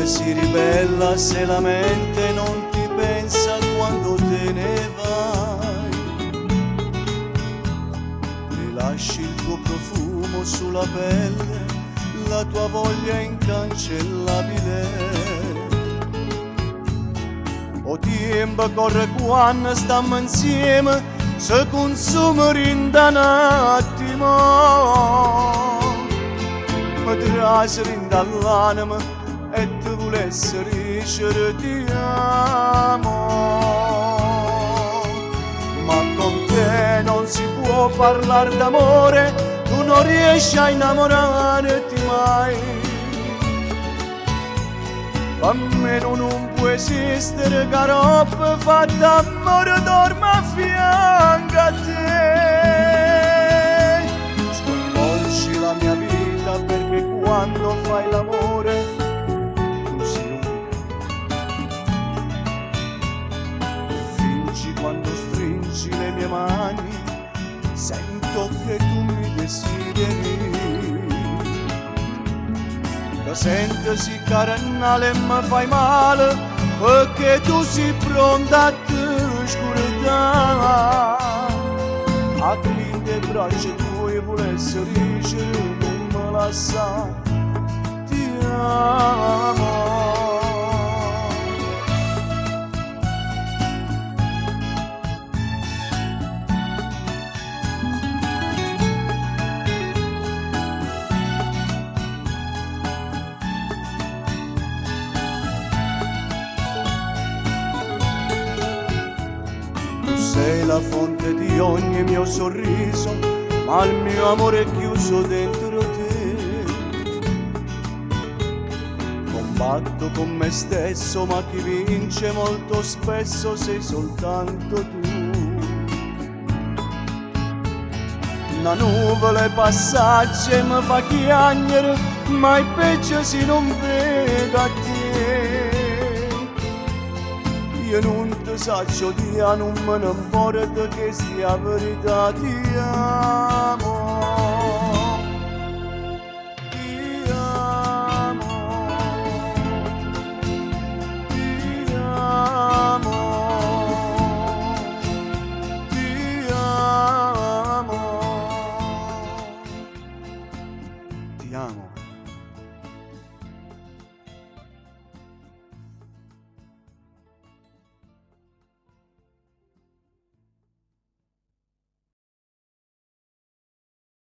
mente si ribella se la mente non ti pensa quando te ne vai. Mi lasci il tuo profumo sulla pelle, la tua voglia è incancellabile. O tiempo corre quando stiamo insieme, se consuma in un attimo. Mi trasi dall'anima e ti volessi dicere ti amo. Ma con te non si può parlare d'amore, tu non riesci a innamorarti mai. Per me non può esistere che roba fatta amore dorme a fianco a te. Sconvolgi la mia vita perché quando fai l'amore tu sei unica. E fingi quando stringi le mie mani, sento che tu mi desideri. Ti sento sì carnale e mi fai male, perché tu sei pronta a ti scordare. A chi te braccia tue volessi dicere non me lasciare, ti amo. Tu sei la fonte di ogni mio sorriso, ma il mio amore è chiuso dentro te. Combatto con me stesso, ma chi vince molto spesso sei soltanto tu. Una nuvola e passaggio e mi fa chiagnere, ma è peggio se non vedo a te. Io non ti saccio dire, non me ne importa che sia verità, ti amo. Ti amo. Ti amo. Ti amo. Ti amo.